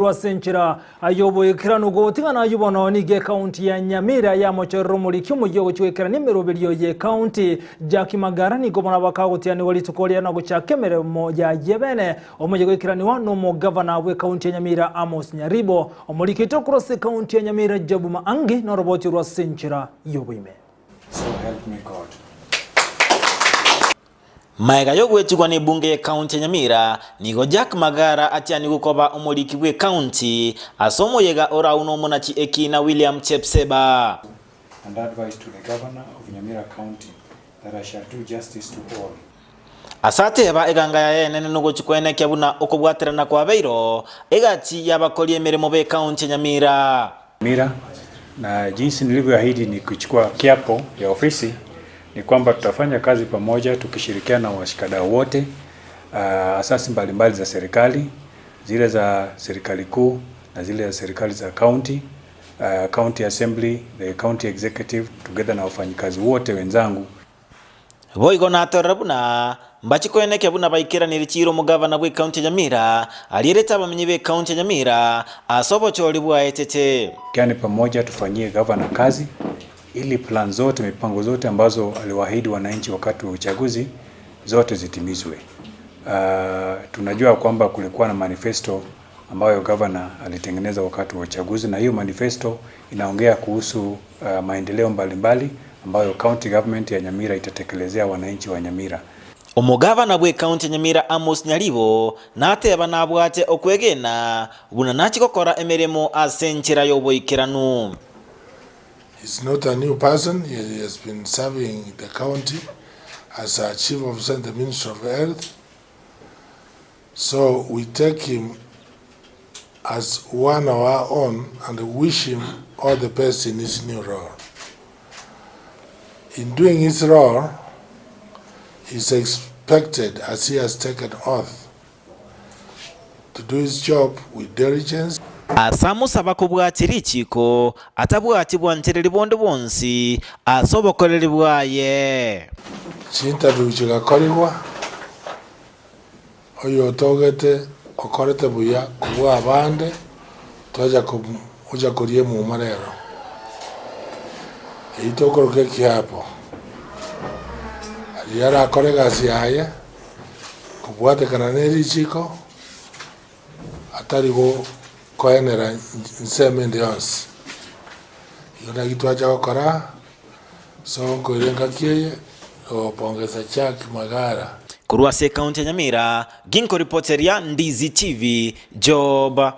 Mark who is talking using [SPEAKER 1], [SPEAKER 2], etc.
[SPEAKER 1] Ase enchera y'oboikeranu gotigana ayio bono nigo ekaunti ya Nyamira yamochorera omoriki omoyia ogochia goikerania emeroberio y'ekaunti. Jack Magara nigo bono bakagotianigwa rituko riria na gochaka emeremo yaye bene. Omoyia goikeranigwa nomogavana bw'ekaunti ya Nyamira Amos Nyaribo. Omoriki oito korwa ase ekaunti ya Nyamira Job Maangi noroboti rwa ase enchera y'oboime.
[SPEAKER 2] So help me God.
[SPEAKER 3] Magega y'ogwetigwa n'ebunge y'ekaunti ya Nyamira, nigo Jack Magara atianigwe koba omoriki bw'ekaunti ase omoyega oraunwe omonachi ekiina William Chepseba.
[SPEAKER 2] And advice to the governor of Nyamira County that I shall do justice to all.
[SPEAKER 3] Ase ateba eganga yaye enene nogochia kwenekia buna okobwaterana kwabeiro egati y'abakori emeremo b'ekaunti ya Nyamira.
[SPEAKER 2] Nyamira, na jinsi nilivyoahidi nikichukua kiapo ya ofisi ni kwamba tutafanya kazi pamoja tukishirikiana na washikadau wote, uh, asasi mbalimbali za serikali, zile za serikali kuu na zile za serikali za county, uh, county assembly, the county executive together na wafanyikazi wote wenzangu.
[SPEAKER 3] Boigo natorora buna mbachie koenekia buna baikeranire chiira omogavana bw'ecounty ya Nyamira arierete abamenyi b'ecounty ya Nyamira ase obochori bwaetete.
[SPEAKER 2] Tushirikiane pamoja tufanyie gavana kazi ili plan zote, mipango zote ambazo aliwaahidi wananchi wakati wa uchaguzi zote zitimizwe. Uh, tunajua kwamba kulikuwa na manifesto ambayo gavana alitengeneza wakati wa uchaguzi, na hiyo manifesto inaongea kuhusu uh, maendeleo mbalimbali ambayo county government ya Nyamira itatekelezea wananchi wa Nyamira.
[SPEAKER 3] Omogavana bw'ecounty ya Nyamira Amos Nyaribo nateba nabwate okwegena buna nachie gokora emeremo ase enchera y'oboikeranu.
[SPEAKER 4] He's not a new person. He has been serving the county as a chief officer in the Ministry of Health. So we take him as one of our own and wish him all the best in his new role. In doing his role, he's expected, as he has taken oath, to do his job with diligence.
[SPEAKER 3] Ase amosaba kobwatia richiiko, atabwati bwanchereri bonde bwonsi ase obokoreri bwaye.
[SPEAKER 4] Chiinterview chigakorigwa, oyotogete okorete buya kobua abande, twacha ocha koria emuma rero. Eyio tokoroka ekiapo. Riria arakore egasi yaye, kobwatekana ne richiko, atari koenera nsemo ende yonsi. Igo naki twacha gokora, so nkoira engaki eye, gopongesa Jack Magara.
[SPEAKER 3] Korwa ase ekaunti ya Nyamira, ginkoripoteria Ndizi TV, Job Ma.